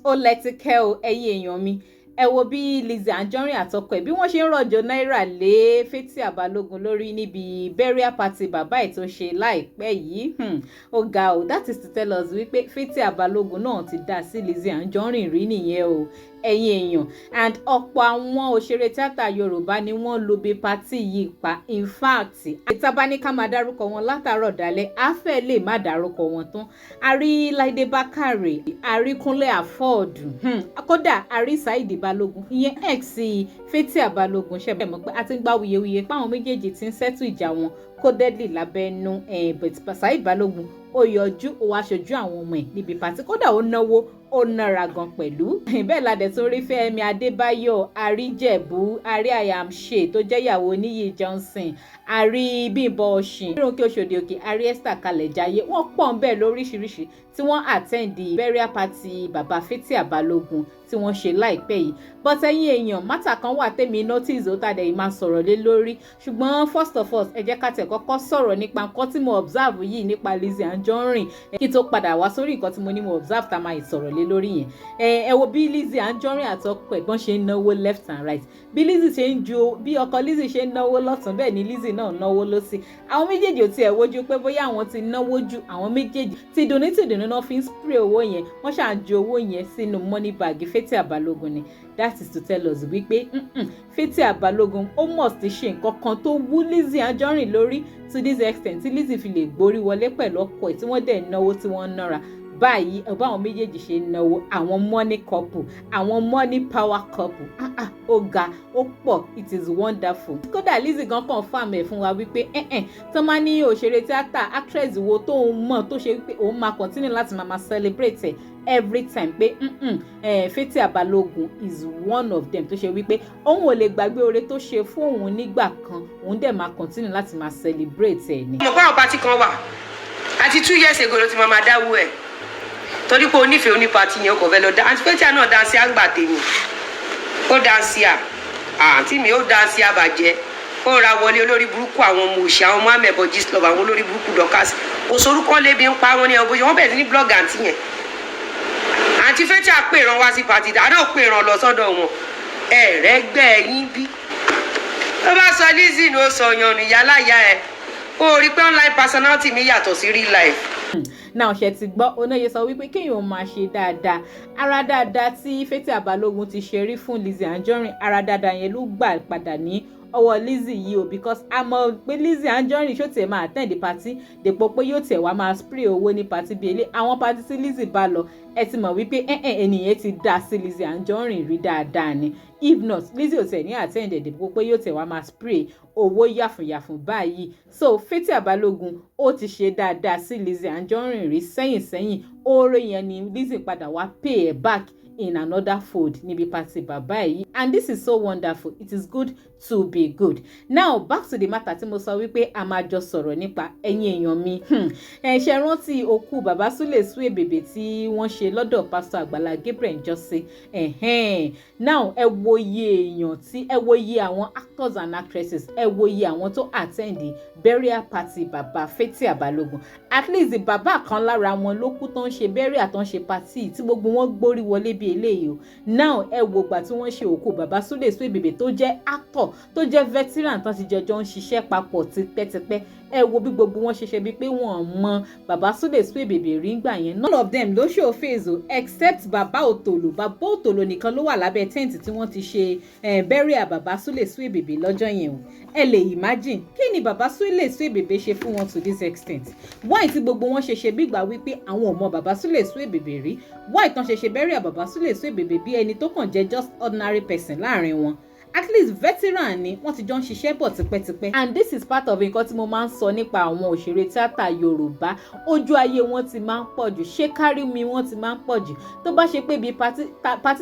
Ó lẹ́tìkẹ́ o. Ẹ̀yin èèyàn mi, ẹ wo bí Lizzy Anjorin àtọkọ ẹ̀ bí wọ́n ṣe ń rọ̀jò náírà lé Fathia Balogun lórí níbi burial party bàbá ẹ̀ tó ṣe láìpẹ́ yìí. Ó ga o. That is to tell us wípé Fathia Balogun náà ti dá sí Lizzy Anjorin rí nìyẹn o, ẹ̀yin èèyàn. And ọ̀pọ̀ àwọn òṣèré tíátà Yorùbá ni wọ́n lu bí party yìí pa. In fact, tá a bá ní ká máa dárúkọ wọn látàárọ̀ dálẹ́, á fẹ́ lè má dárúkọ wọn tán. A rí Láìdé Bákàrè, a rí Kúnlé Afod, kódà a rí Saheed Balógun, ìyẹn ex Fathia Balógun. Ṣe mọ̀ pé a ti ń gbá wuyewuye páwọn méjèèjì ti ń settle ìjà wọn codedly lábẹ́nú, but Saheed Balógun ó yọjú, ó wá ṣojú àwọn ọmọ ẹ̀ níbi party. Kódà ó náwó, ó nára gan pẹ̀lú. Bẹ́ẹ̀ la dẹ̀ tún rí Fẹ́mi Adébáyọ̀, Àríjẹ̀bú, àrí Àyàmṣe tó jẹ́ ìyàwó Níyì Johnson, àrí Bímbọ́ Ọ̀ṣìn, Rónkẹ́ Òṣòdì Òkè, àrí Esther Kalẹ̀jáyé. Wọ́n pọ̀ ń bẹ́ẹ̀ lóríṣiríṣi tí wọ́n attend burial party bàbá Fathia Balogun tí wọ́n ṣe láìpẹ́ yìí. But ẹ̀yin èèyàn, matter kan wà tèmi notice ó tàdé yìí máa sọ̀rọ̀ lé lórí. Ṣùgbọ́n first of all, ẹ jẹ́ ká tẹ̀ kọ́kọ́ sọ̀rọ̀ nípa nǹkan tí mo observe yìí nípa Lizzy Anjorin, kí tó padà wá sórí nǹkan tí mo ní mo observe tá a máa sọ̀rọ̀ lé lórí yẹn. Ẹ wo bí Lizzy Anjorin àtọkọ ẹ̀gbọ́n ṣe ń náwó left and right, bí Lizzy ṣe ń ju, bí ọkọ Lizzy ṣe ń náwó lọ́tún, bẹ́ẹ̀ ni Lizzy náà náwó lọ́sì. Àwọn méjèèjì ò tiẹ̀ wojú pé bóyá àwọn ti náwó ju. Àwọn méjèèjì tìdùnnú tìdùnnú náà fi ń spray owó yẹn. Wọ́n ṣáà ju owó yẹn sínú money bag Fathia Balogun ni. That is to tell us wípé Fathia Balogun, ó must ṣe nǹkan kan tó wú Lizzy Anjorin lórí to this extent tí Lizzy fi lè gborí wọlé pẹ̀lú ọkọ ẹ̀, tí wọ́n dẹ̀ náwó, tí wọ́n nára báyìí. Ọba àwọn méjèèjì ṣe ń náwó, àwọn money couple, àwọn money power couple. Ah ah, ó ga, ó pọ̀. It is wonderful. Kódà Lizzy gan confirm ẹ̀ fún wa wípé ẹ̀ẹ́n tó máa ní òṣèré tíátà, actress wo tóun mọ̀ tó ṣe wípé òun máa continue láti máa celebrate ẹ̀ every time, pé Fathia Balogun is one of them, tó ṣe wípé òun ò lè gbàgbé oore tó ṣe fún òun nígbà kan, òun dẹ̀ máa continue láti máa celebrate ẹ̀ ni. Mo kọ́ àwọn party kan wà àti 2 years ago ló ti máa dáwọ́ ẹ̀, torí pé onífẹ̀ẹ́ oní party yẹn kò fẹ́ lọ dá. Àǹtí Fathia náà dá sí àgbà tèmi, ó dá sí à àǹtí mi, ó dá sí àbàjẹ́, ó ra wọlé. Olórí burúkú, àwọn ọmọ òṣì, àwọn ọmọ amẹ̀bọ̀ Gistlover, àwọn olórí burúkú Dorcas kò sorúkọ lébi ń pa wọn ní ọbọ. Wọn bẹ̀rẹ̀ sí ní blog àǹtí yẹn. Àǹtí Fathia pè ràn wá sí party dáná, pè ràn lọ sọ́dọ̀ wọn. Ẹ̀rẹ́gbẹ́ yín bí ó bá sọ Lizzy ní ó sọ yànnù ìyá ẹ̀, ó rí pé online personality mi yàtọ̀ sí real life. Náà ṣe ti gbọ́ onáye sọ wípé kéèyàn máa ṣe dáadáa, ara dáadáa tí Fathia Balogun ti ṣe rí fún Lizzy Anjorin, ara dáadáa yẹn ló gbà padà ní ọwọ́ Lizzy yìí o, because a mọ̀ pé Lizzy Anjorin ṣó tiẹ̀ máa attend party dèpò pé yóò tiẹ̀ wá máa spray owó ní party bíi ilé. Àwọn party tí Lizzy bá lọ, ẹ ti mọ̀ wípé ẹ̀ẹ́n ènìyàn ti dá sí Lizzy Anjorin rí dáadáa ni. If not, Lizzy ò tiẹ̀ ní attend dèpò pé yóò tiẹ̀ wá máa spray owó yàfùnyàfùn báyìí. So Fathia Balogun, ó ti ṣe dáadáa sí Lizzy Anjorin rí sẹ́yìn sẹ́yìn. Oore yẹn ni Lizzy padà wá pay ẹ̀ back in another fold níbi party bàbá ẹ̀ yìí, and this is so wonderful. It is good to be good. Now back to the matter tí mo sọ wípé a máa jọ sọ̀rọ̀ nípa. Ẹ̀yin èèyàn mi, ẹ ṣe rántí òkú bàbá Súlè Suebebe tí wọ́n ṣe lọ́dọ̀ Pásítọ̀ Àgbàlá Gabriel njọ́sí? Now ẹ wo iye èèyàn tí, ẹ wo iye àwọn actors and actresses, ẹ wo iye àwọn tó attend the burial party bàbá Fathia Balogun. At least bàbá kan lára wọn ló kú tó ń ṣe burial, tó ń ṣe party, tí gbogbo wọn gbórí wọlé bí eléyìí o. Now ẹ wo ìgbà tí wọ́n ṣe òkú bàbá Súlè Suebebe tó jẹ́ actor, tó jẹ́ veteran, tó ti jọjọ ń ṣiṣẹ́ papọ̀ tipẹ́tipẹ́, ẹ wo bí gbogbo wọn ṣe ṣe bíi pé wọ́n mọ bàbá Súlè Suebebe rí gbà yẹn. None of them ló show face o, except bàbá Òtòlò. Bàbá Òtòlò nìkan ló wà lábẹ́ tent tí wọ́n ti ṣe burial bàbá Súlè Suebebe lọ́jọ́ yẹn o. Ẹ lè imagine, kí ni bàbá Súlè Suebebe ṣe fún wọn to this extent? Why tí gbogbo wọn ṣe ṣe bí ìgbà wípé àwọn ò mọ bàbá Súlè Suebebe rí? Why tán ṣe ṣe burial bàbá Súlè Suebebe bí ẹni tó kàn jẹ́ just ordinary person láàrin wọn? At least veteran ni wọ́n, ti jọ ń ṣiṣẹ́ bọ̀ tipẹ́tipẹ́. And this is part of nǹkan tí mo máa ń sọ nípa àwọn òṣèré tíátà Yorùbá. Ojú ayé wọn ti máa ń pọ̀ jù, ṣé kárí mi, wọ́n ti máa ń pọ̀ jù. Tó bá ṣe pé bíi party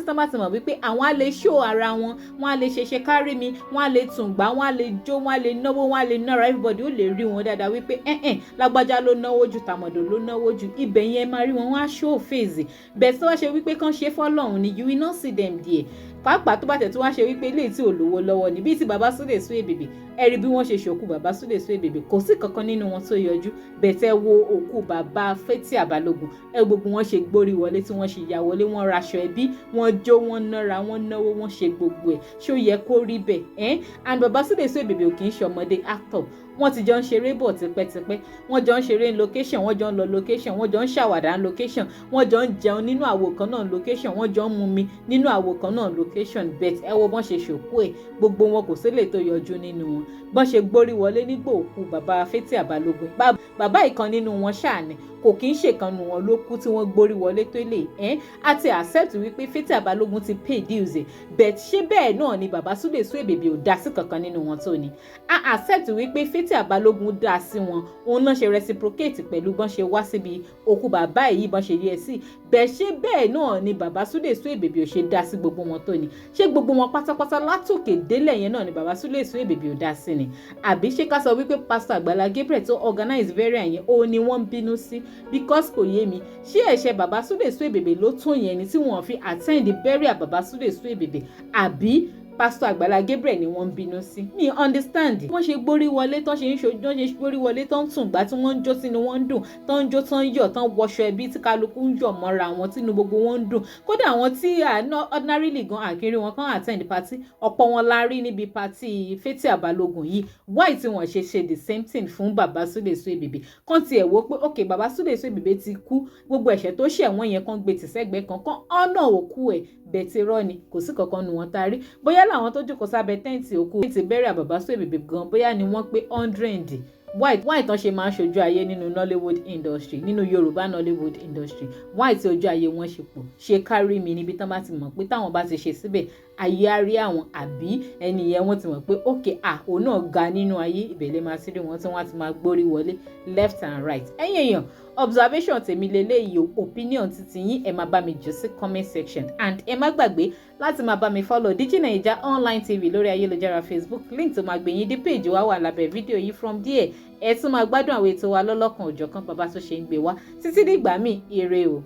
tán bá ti mọ̀ wípé àwọn á lè show ara wọn, wọ́n á lè ṣe ṣe kárí mi, wọ́n á lè tùǹgbà, wọ́n á lè jó, wọ́n á lè náwó, wọ́n á lè nára, everybody ó lè rí wọn dáadáa wípé ẹ̀ẹ́n lágbájá ló náwó jù, tàmọ̀dò ló náwó jù, ibẹ̀ yẹn máa rí wọn, wọ́n á show face. Bẹ́ẹ̀ tí wọ́n ṣe wípé kán ṣe fọ́lọ́run ni, you will not see them there. Pàápàá tó bá tẹ̀ tí wọ́n ṣe wípé ilé tí ò lówó lọ́wọ́ ni, bíi ti bàbá Súlè Suebebe, ẹ rí bí wọ́n ṣe ṣòkú bàbá Súlè Suebebe, kò sí kankan nínú wọn tó yọjú. Bẹ̀tẹ̀ wo òkú bàbá Fathia Balogun, ẹ gbogbo wọn ṣe gbórí wọlé, tí wọ́n ṣe ya wọlé, wọ́n raṣọ ẹbí, wọ́n jó, wọ́n nára, wọ́n náwó, wọ́n ṣe gbogbo ẹ̀. Ṣó yẹ kó rí bẹ́ẹ̀ ẹ́? And bàbá Súlè Suebebe ò kì í ṣe ọmọdé actor. Wọ́n ti jọ ń ṣeré bọ̀ tipẹ́tipẹ́. Wọ́n jọ ń ṣeré ní location, wọ́n jọ ń lọ location, wọ́n jọ ń ṣàwàdà ní location, wọ́n jọ ń jẹun nínú àwo kan náà location, wọ́n jọ ń mumi nínú àwo kan náà location. But ẹ wo bọ́n ṣe ṣòkú ẹ̀, gbogbo wọn, kò sílè tó yọjú nínú wọn. Bọ́n ṣe gbórí wọlé nígbà òkú bàbá Fathia Balogun, bàbá ìkan nínú wọn ṣáà ni, kò kí ń ṣèkan nu wọn ló kú tí wọ́n gbórí wọlé tó lè ẹ́n. Àti accept wípé Fathia Balogun ti pay dues ẹ̀, but ṣé bẹ́ẹ̀ náà ni bàbá Súlè Suebebe ò dá sí kankan nínú wọn tó ni? A accept wípé Fathia Balogun dá sí wọn, òun náà ṣe reciprocate pẹ̀lú bọ́n ṣe wá síbi òkú bàbá yìí, bọ́n ṣe yẹ sí bẹ́ẹ̀. Ṣé bẹ́ẹ̀ náà ni bàbá Súlè Suebebe ò ṣe dá sí gbogbo wọn tó ni? Ṣé gbogbo wọn pátápátá látòkè délẹ̀ yẹn náà ni bàbá Súlè Suebebe ò dá sí ni? Àbí ṣé ká sọ wípé Pastor Àgbàlá Gabriel tó organize burial yẹn, òun ni wọ́n ń bínú sí? Because kò yé mi, ṣé ẹ̀ṣẹ̀ bàbá Súlè Suebebe ló tó yẹn ni tí wọ́n fi attend the burial bàbá Súlè Suebebe, àbí Pastor Àgbàlá Gabriel ni wọ́n ń bínú sí? Mi understand. Wọ́n ṣe gbórí wọlé tán, ṣe ń ṣojú, wọ́n ṣe gbórí wọlé tán, ń tùǹgbà tí wọ́n ń jó, sínú wọn ń dùn, tán ń jó, tán ń yọ̀, tán wọṣọ ẹbí, tí kálukú ń yọ̀ mọ́ra wọn, tínú gbogbo wọn ń dùn. Kódà àwọn tí ordinarily gan àkírí wọn kàn attend party, ọ̀pọ̀ wọn la rí níbi party Fathia Balogun yìí. Why tí wọ́n ṣe ṣe the same thing fún bàbá Súlè Suebebe? Kàn tiẹ̀ wò pé ok, bàbá Súlè Suebebe ti kú, gbogbo ẹ̀ṣẹ̀ tó ṣẹ̀ wọ́n yẹn, kàn gbé tìsẹ́gbẹ̀ẹ́ kan, kàn ọ̀nà òkú ẹ̀ bẹ̀tì rọ́ ni. Kò sí kankan nu wọn tá a rí. Bóyá làwọn tó jókòó sábẹ́ tent òkú ti burial bàbá Suebebe gan, bóyá ni wọ́n pé 100. Why tán ṣe máa ń ṣojú ayé nínú Nollywood industry, nínú Yorùbá Nollywood industry? Why tí ojú ayé wọn ṣe pọ̀, ṣe kárí mi níbi tán bá ti mọ̀ pé táwọn bá ti ṣe síbẹ̀, ayé á rí àwọn, àbí ẹni yẹn wọ́n ti mọ̀ pé ok, ah, òun náà ga nínú ayé, ìbẹ̀lẹ̀ máa ti rí wọn tí wọ́n á ti máa gbórí wọlé left and right. Ẹ̀yin èèyàn, observation tèmi leléyìí o. Opinion titi yín, ẹ máa bá mi jù sí comment section, and ẹ má gbàgbé láti máa bá mi follow Digi Naija Online TV lórí ayélujára Facebook. Link tó máa gbé yín dé page wa wà lábẹ́ fídíò yìí. From there, ẹ tún máa gbádùn àwọn ètò wa lọ́lọ́kan òjọ̀kan bàbá tó ṣe ń gbé wá. Títí dìgbà míì, ire o.